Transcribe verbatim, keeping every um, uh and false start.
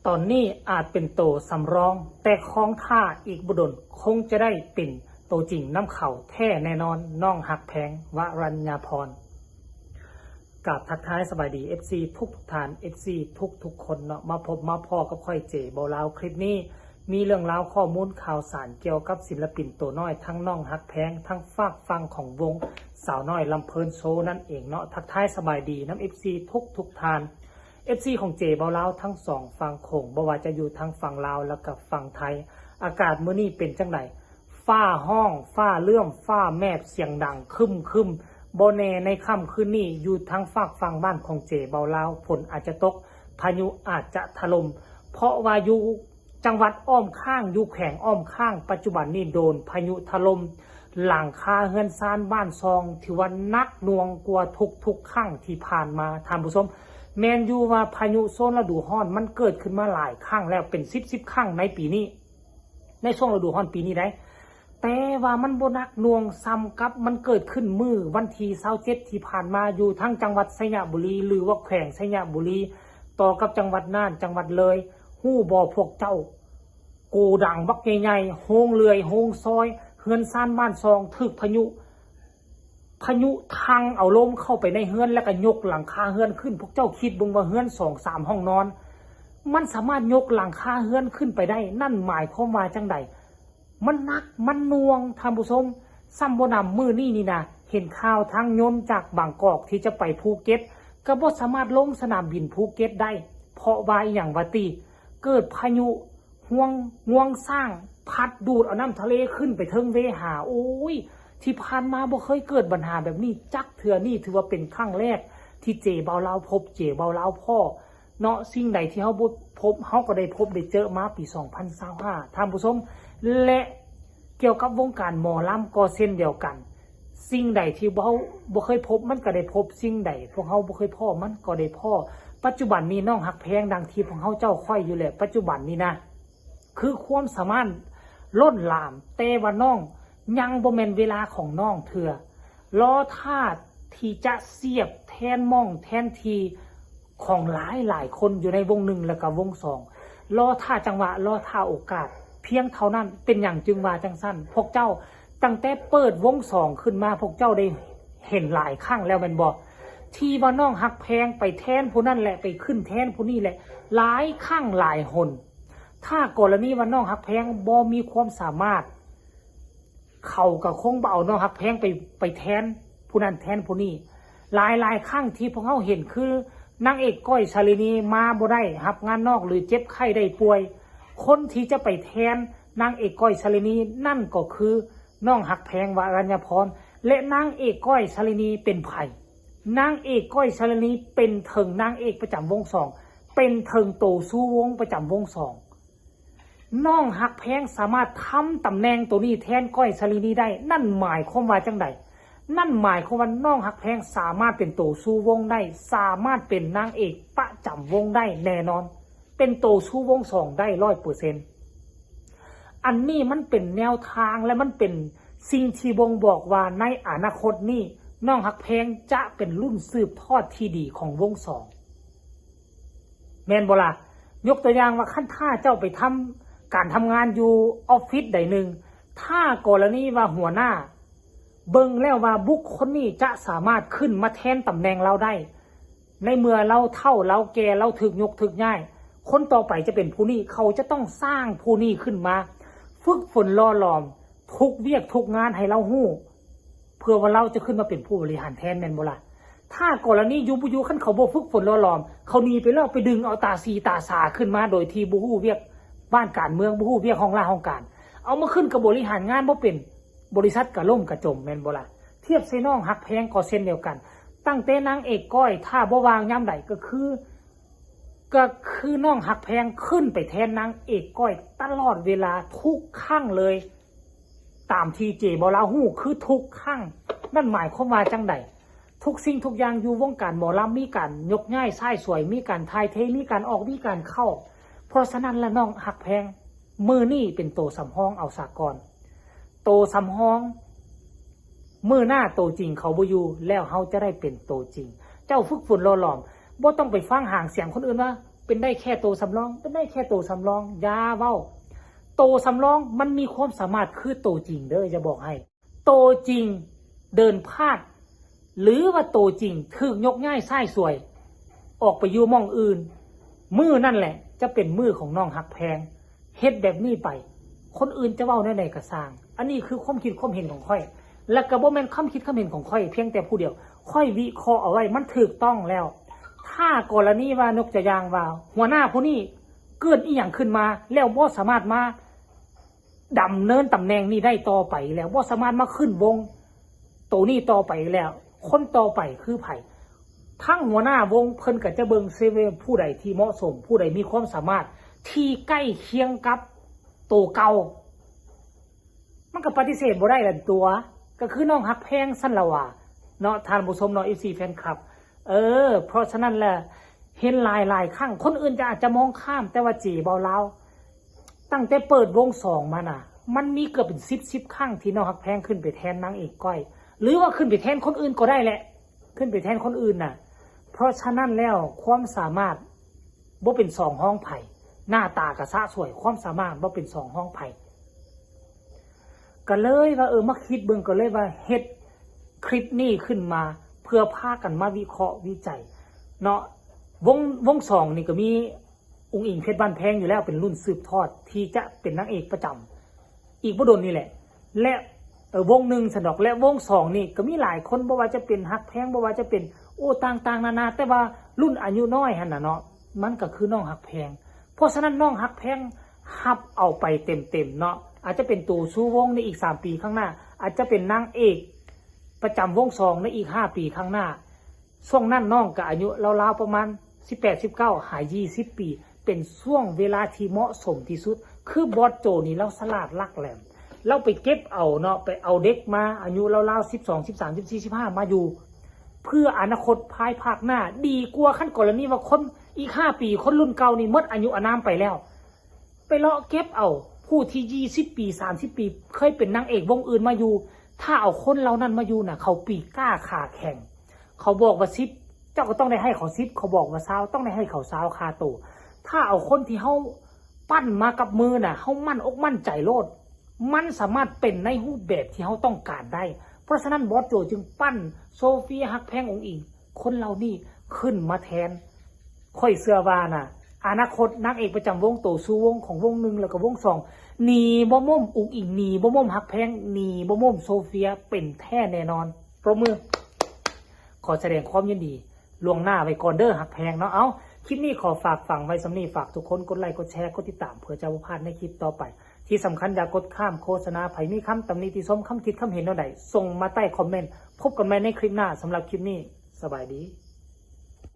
ตอนนี้อาจเป็นโตสำรอง แต่ของแท้อีกบ่ดนคงจะได้เป็นโตจริงนำเขาแท้แน่นอน น้องฮักแพง วรัญญาพร กราบทักทายสบายดี เอฟซี ทุกทุกๆท่าน เอฟซี ทุกทุกๆคนเนาะ มาพบมาพ้อกับข้อยเจเบาลาว คลิปนี้มีเรื่องราวข้อมูลข่าวสารเกี่ยวกับศิลปินโตน้อย ทั้งน้องฮักแพง ทั้งฝากฝั่งของวงสาวน้อยลำเพลินโชว์นั่นเองเนาะ ทักทายสบายดีนำ เอฟซี ทุกทุกๆท่าน เอฟซี ของเจเบาลาวทั้งสองฝั่งโขง บ่ว่าจะอยู่ทางฝั่งลาวแล้วกับฝั่งไทย อากาศมื้อนี้เป็นจั่งใด ฟ้าฮ้อง ฟ้าเลื่อม ฟ้าแมบ เสียงดังครึมครึม บ่แน่ในค่ำคืนนี้ อยู่ทางฝากฝั่งบ้านของเจเบาลาว ฝนอาจจะตก พายุอาจจะถล่ม เพราะว่าอยู่จังหวัดอ้อมข้าง อยู่แขวงอ้อมข้าง ปัจจุบันนี้โดนพายุถล่ม หลังคาเฮือนซานบ้านซอง ถือว่าหนักหน่วงกว่าทุกๆครั้งที่ผ่านมา ท่านผู้ชม แม่นอยู่ว่าพายุโซนฤดูฮ้อนมันเกิดขึ้นมาหลายครั้งแล้ว เป็นสิบสิบครั้งในปีนี้ ในช่วงฤดูฮ้อนปีนี้ได้ แต่ว่ามันบ่หนักหน่วงส่ำกับมันเกิดขึ้นมื้อวันที่ซาวเจ็ดที่ผ่านมา อยู่ทางจังหวัดไชยบุรี หรือว่าแขวงไชยบุรี ต่อกับจังหวัดน่าน จังหวัดเลย ฮู้บ่พวกเจ้า โกดังบักใหญ่ๆ โฮงเลื่อย โฮงซอย เฮือนซานบ้านซอง ถูกพายุ พายุทังเอาลมเข้าไปในเฮือน แล้วก็ยกหลังคาเฮือนขึ้น พวกเจ้าคิดเบิ่งว่าเฮือนสองสามห้องนอน มันสามารถยกหลังคาเฮือนขึ้นไปได้ นั่นหมายความว่าจั่งใด มันหนัก มันหน่วง ท่านผู้ชม ส่ำบ่นำมื้อนี้นี่นะ เห็นข่าวทางยนต์จากบางกอกที่จะไปภูเก็ต ก็บ่สามารถลงสนามบินภูเก็ตได้ เพราะว่าอีหยังวะติ เกิดพายุ งวง งวงช้าง พัดดูดเอาน้ำทะเลขึ้นไปเทิงเวหา โอ้ย ที่ผ่านมาบ่เคยเกิดปัญหาแบบนี้จักเทื่อ นี่ถือว่าเป็นครั้งแรกที่เจเบาลาวพบ เจเบาลาวพ้อ เนาะ สิ่งใดที่เฮาบ่พบ เฮาก็ได้พบได้เจอมาปีสองพันซาวห้า ท่านผู้ชม และเกี่ยวกับวงการหมอลำก็เช่นเดียวกัน สิ่งใดที่เฮาบ่เคยพบ มันก็ได้พบ สิ่งใดพวกเฮาบ่เคยพ้อ มันก็ได้พ้อ ปัจจุบันนี้น้องฮักแพงดังที่พวกเฮาเจ้าค่อยอยู่แหละ ปัจจุบันนี้นะ คือความสามารถล้นหลาม แต่ว่าน้องยังบ่แม่นเวลาของน้องเทื่อ รอท่าที่จะเสียบแทนหม่องแทนที่ของหลายหลายคนอยู่ในวงหนึ่งแล้วก็วงสอง รอท่าจังหวะ รอท่าโอกาส เพียงเท่านั้น เป็นหยังจึงว่าจั่งซั่น พวกเจ้าตั้งแต่เปิดวงสองขึ้นมา พวกเจ้าได้เห็นหลายครั้งแล้วแม่นบ่ ที่ว่าน้องฮักแพงไปแทนผู้นั้นแหละ ไปขึ้นแทนผู้นี้แหละ หลายครั้งหลายหน ถ้ากรณีว่าน้องฮักแพงบ่มีความสามารถ เขาก็คงบ่เอาน้องฮักแพงไป ไปแทนผู้นั้นแทนผู้นี้ หลายหลายครั้งที่พวกเฮาเห็นคือนางเอกก้อยชาลินีมาบ่ได้ รับงานนอกหรือเจ็บไข้ได้ป่วย คนที่จะไปแทนนางเอกก้อยชาลินี นั่นก็คือน้องฮักแพง วรัญญาพร และนางเอกก้อยชาลินีเป็นไผ นางเอกก้อยชาลินีเป็นเถิงนางเอกประจำวงสอง เป็นเถิงโตซูวงประจำวงสอง น้องฮักแพงสามารถทำตำแหน่งตัวนี้แทนก้อยชาลินีได้ นั่นหมายความว่าจั่งใด นั่นหมายความว่าน้องฮักแพงสามารถเป็นโตซูวงได้ สามารถเป็นนางเอกประจำวงได้แน่นอน เป็นโตซูวงสองได้ร้อยเปอร์เซ็นต์ อันนี้มันเป็นแนวทางและมันเป็นสิ่งที่บ่งบอกว่าในอนาคตนี้น้องฮักแพงจะเป็นรุ่นสืบทอดที่ดีของวงสอง แม่นบ่ล่ะ ยกตัวอย่างว่าคันถ้าเจ้าไปทำการทำงานอยู่ออฟฟิศใดหนึ่ง ถ้ากรณีว่าหัวหน้า เบิ่งแล้วว่าบุคคลนี้จะสามารถขึ้นมาแทนตำแหน่งเราได้ ในเมื่อเราเฒ่าเราแก่เราถูกยกถูกย้าย คนต่อไปจะเป็นผู้นี้ เขาจะต้องสร้างผู้นี้ขึ้นมา ฝึกฝนหล่อหลอมทุกเวียกทุกงานให้เราฮู้ เพื่อว่าเราจะขึ้นมาเป็นผู้บริหารแทนแม่นบ่ล่ะ ถ้ากรณีอยู่บ่อยู่คันเขาบ่ฝึกฝนหล่อหลอม เขาหนีไปแล้วไปดึงเอาตาสีตาสาขึ้นมาโดยที่บ่ฮู้เวียกบ้านการเมือง บ่ฮู้เวียกห้องราชห้องการ เอามาขึ้นกับบริหารงานบ่เป็น บริษัทก็ล่มก็จมแม่นบ่ล่ะ เทียบใส่น้องฮักแพงก็เช่นเดียวกัน ตั้งแต่นางเอกก้อย ถ้าบ่ว่างยามใดก็คือ ก็คือน้องฮักแพงขึ้นไปแทนนางเอกก้อยตลอดเวลาทุกครั้งเลย ตามที่เจเบาลาวฮู้คือทุกครั้ง นั่นหมายความว่าจั่งใด ทุกสิ่งทุกอย่างอยู่วงการหมอลำมีการยกย้ายชายสวย มีการถ่ายเท มีการออก มีการเข้า เพราะฉะนั้นละน้องฮักแพง มื้อนี้เป็นโตสำรองเอาซะก่อน โตสำรอง มื้อหน้าโตจริงเขาบ่อยู่ แล้วเฮาจะได้เป็นโตจริง เจ้าฝึกฝนหล่อหลอม บ่ต้องไปฟังหางเสียงคนอื่นว่า เป็นได้แค่โตสำรอง เป็นได้แค่โตสำรอง อย่าเว้า โตสำรองมันมีความสามารถคือโตจริงเด้อ จะบอกให้ โตจริงเดินพลาด หรือว่าโตจริงถูกยกย้ายซ้ายสวย ออกไปอยู่หม่องอื่น มื้อนั่นแหละจะเป็นมื้อของน้องฮักแพง เฮ็ดแบบนี้ไป คนอื่นจะเว้าแนวใดก็ซ่าง อันนี้คือความคิดความเห็นของข้อย และก็บ่แม่นความคิดความเห็นของข้อยเพียงแต่ผู้เดียว ข้อยวิเคราะห์เอาไว้ มันถูกต้องแล้ว ถ้ากรณีว่านกจะยางว่า หัวหน้าผู้นี้เกิดอีหยังขึ้นมา แล้วบ่สามารถมาดำเนินตำแหน่งนี้ได้ต่อไปแล้ว บ่สามารถมาขึ้นวงโตนี้ต่อไปแล้ว คนต่อไปคือไผ ทั้งหัวหน้าวงเพิ่นก็จะเบิ่งเซเว่นผู้ใดที่เหมาะสม ผู้ใดมีความสามารถที่ใกล้เคียงกับโตเก่า มันก็ปฏิเสธบ่ได้ล่ะตัว ก็คือน้องฮักแพงซั่นละว่า เนาะ ท่านผู้ชมเนาะ เอฟซี แฟนคลับ เออ เพราะฉะนั้นแหละ เห็นหลายหลายครั้ง คนอื่นจะอาจจะมองข้าม แต่ว่าเจเบาลาว ตั้งแต่เปิดวงสองมาน่ะ มันมีเกือบเป็นสิบ สิบครั้งที่น้องฮักแพงขึ้นไปแทนนางเอกก้อย หรือว่าขึ้นไปแทนคนอื่นก็ได้แหละ ขึ้นไปแทนคนอื่นน่ะ เพราะฉะนั้นแล้วความสามารถบ่เป็นสองฮองไผ หน้าตากะสะสวย ความสามารถบ่เป็นสองฮองไผ ก็เลยว่า เออ มาคิดเบิ่ง ก็เลยว่าเฮ็ดคลิปนี้ขึ้นมา เพื่อพากันมาวิเคราะห์วิจัย เนาะ วง วงสองนี่ก็มีอุ๋งอิ๋งเพชรบ้านแพงอยู่แล้ว เป็นรุ่นสืบทอดที่จะเป็นนางเอกประจำ อีกบ่โดนนี่แหละ และ เออ วงหนึ่งซั่นดอก และวงสองนี่ก็มีหลายคน บ่ว่าจะเป็นฮักแพง บ่ว่าจะเป็น โอ้ ต่างๆนานา แต่ว่ารุ่นอายุน้อยหั่นน่ะเนาะ มันก็คือน้องฮักแพง เพราะฉะนั้นน้องฮักแพงฮับเอาไปเต็มๆเนาะ อาจจะเป็นตัวชูวงในอีกสามปีข้างหน้า อาจจะเป็นนางเอกประจำวงสองในอีกห้าปีข้างหน้า ช่วงนั้นน้องก็อายุราวๆประมาณสิบแปด สิบเก้า หายี่สิบปี เป็นช่วงเวลาที่เหมาะสมที่สุด คือบอสโจนี่ลาวฉลาดหลักแหลม ลาวไปเก็บเอาเนาะ ไปเอาเด็กมาอายุราวๆสิบสอง สิบสาม สิบสี่ สิบห้า มาอยู่ เพื่ออนาคตภายภาคหน้า ดีกว่าคันกรณีว่าคนอีกห้าปี คนรุ่นเก่านี่หมดอายุอานามไปแล้ว ไปเลาะเก็บเอาผู้ที่ยี่สิบปี สามสิบปี เคยเป็นนางเอกวงอื่นมาอยู่ ถ้าเอาคนเหล่านั้นมาอยู่น่ะ เขาปีกกล้าขาแข็ง เขาบอกว่าสิบ เจ้าก็ต้องได้ให้เขาสิบ เขาบอกว่าซาว ต้องได้ให้เขาซาวคาโต ถ้าเอาคนที่เฮาปั้นมากับมือน่ะ เฮามั่นอกมั่นใจโลด มันสามารถเป็นในรูปแบบที่เฮาต้องการได้ เพราะฉะนั้นบอสโจจึงปั้นโซเฟียฮักแพงอุ๋งอิ๋ง คนเหล่านี้ขึ้นมาแทน ข้อยเชื่อว่าน่ะ อนาคตนางเอกประจำวงโตชูวงของวงหนึ่งแล้วก็วงสอง หนีบ่ม่มอุ๋งอิ๋ง หนีบ่ม่มฮักแพง หนีบ่ม่มโซเฟีย เป็นแท้แน่นอน ปรบมือ ขอแสดงความยินดีล่วงหน้าไว้ก่อนเด้อฮักแพงเนาะ เอ้า คลิปนี้ขอฝากฝังไว้ส่ำนี้ ฝากทุกคนกดไลค์ กดแชร์ กดติดตาม เพื่อจะบ่พลาดในคลิปต่อไป ที่สำคัญอย่ากดข้ามโฆษณา ไผมีคำตำหนิติชม คำคิดคำเห็นแนวใด ส่งมาใต้คอมเมนต์ พบกันใหม่ในคลิปหน้า สำหรับคลิปนี้ สบายดี